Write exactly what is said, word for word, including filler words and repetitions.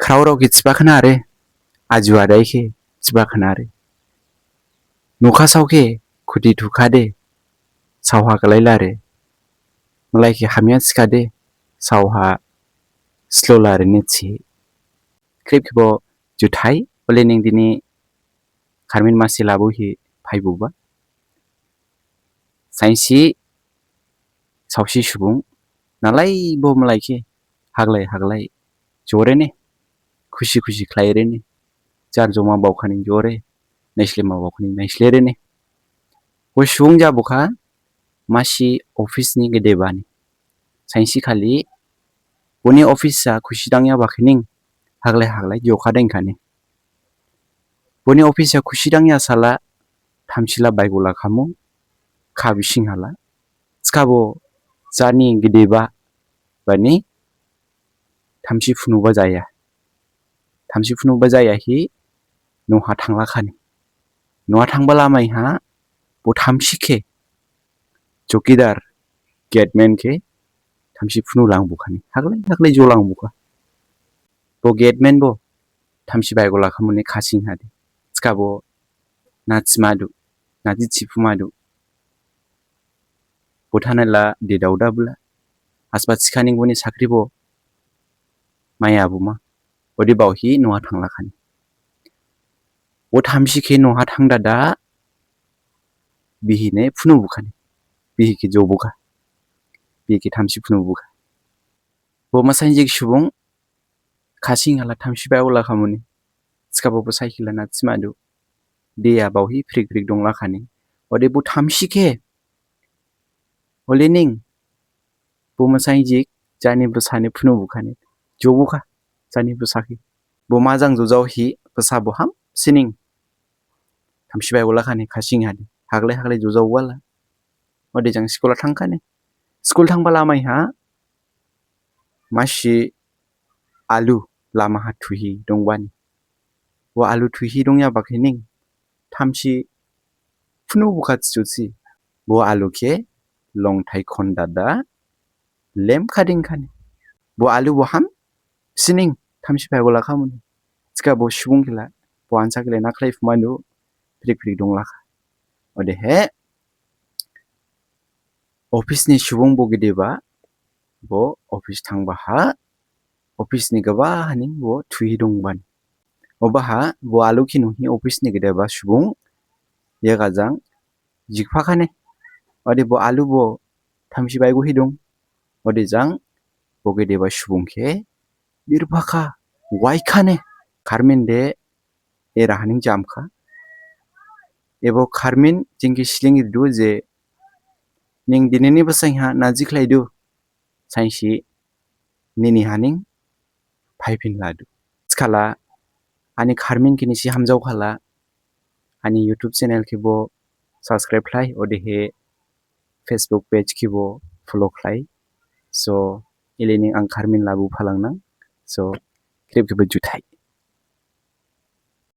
Khraorao khe thiba khna re, aju adai khe thiba khna re. Nokhasao khe khuthi thukha de, saoha khlai la re. Malai khe hamya thikha de, saoha slo la re ne thi. Khrip khebo juthai, ole ning dini kharmin masi labu hi phaibuba. Sainsi saosi subung nalaibo malai khe haglai haglai jore ne, khusi khusi khlai re ne, jar joma baokhaning jore, naislema baokhaning naisle re ne. Bo subung jabukha masi office ni gedeba ni. Sainsi khali boni office ha khusi dangya bakhining haglai haglai jokha dengkha ne. Boni office ha khusi dangya sala thamsila baigola khamu, kha bising hala. Thikhabo jani gedeba bani thamsi phunuba jaya. Thamsi phunuba jaya hi noha thangla khani. Noha thangba lamai ha bo thamsi khe chowkidar, gateman khe thamsi phunu langbukhani. Haglai haglai jo langbukha. Bo gateman bo thamsi baigola khamuni khasing hadi. Thikhabo na thimadu, na di thiphumadu. Bo thanai la de dauda bula. Asba thikhaning boni sakri bo maya buma. Ode baohi noha thangla khani. Bo thamsi khe noha thangdada bihi ne phunu bukhani. Bihi khe jo bukha. Bihi khe thamsi phunu bukha. Bo masainjik subung khasing hala thamsi baigola khamuni. Thikhabo bo saikila na thimadu. Deya baohi phrik phrik dongla khani. Ode bo thamsi khe. Ole ning. Bo masainjik jani bsa ni phunu bukhani. Jo bukha. Jani bsa khe. Bo majang jojao hi bsa bo hamsining. Thamsi baigola khani khasing hadi. Haglai haglai jojao wala. Ode jang school ha thangkhani. School thangba lamai ha. Masi alu lama ha thuhi dongbani. Bo alu thuhi dongya bakhining. Thamsi phunu bukha thijusi. Bo alu khe longthai khondada lem khading khani. Bo alu bo hamsining thamsi baigola khamuni. Thikhabo subung khela, bo ansa khela na khlai phumanu phrik phrik dongla kha. Odehe, office ni subung bo gedeba, bo office thangba ha, office ni gaba haning bo thuhi dongbani. Obaha, bo alu khe nuhi office ni gedeba subung, yega jang, jikpha khane. Ode bo alu bo thamsi baigo hi dong. Ode jang, bo gedeba subung khe, birpha kha, wai khane. Kharmin de, era haning jamkha. Ebo kharmin jing khe sling ridu je ning dinini basain ha naji khlaidu. Sainsi nini haning phaiphin ladu. Thikhala ani kharmin khe nisi hamjao khala ani YouTube channel khebo subscribe khlai odehe Facebook page khebo follow khlai. So, elei ning ang kharmin labu phalangnang. So, khrip khebo juthai.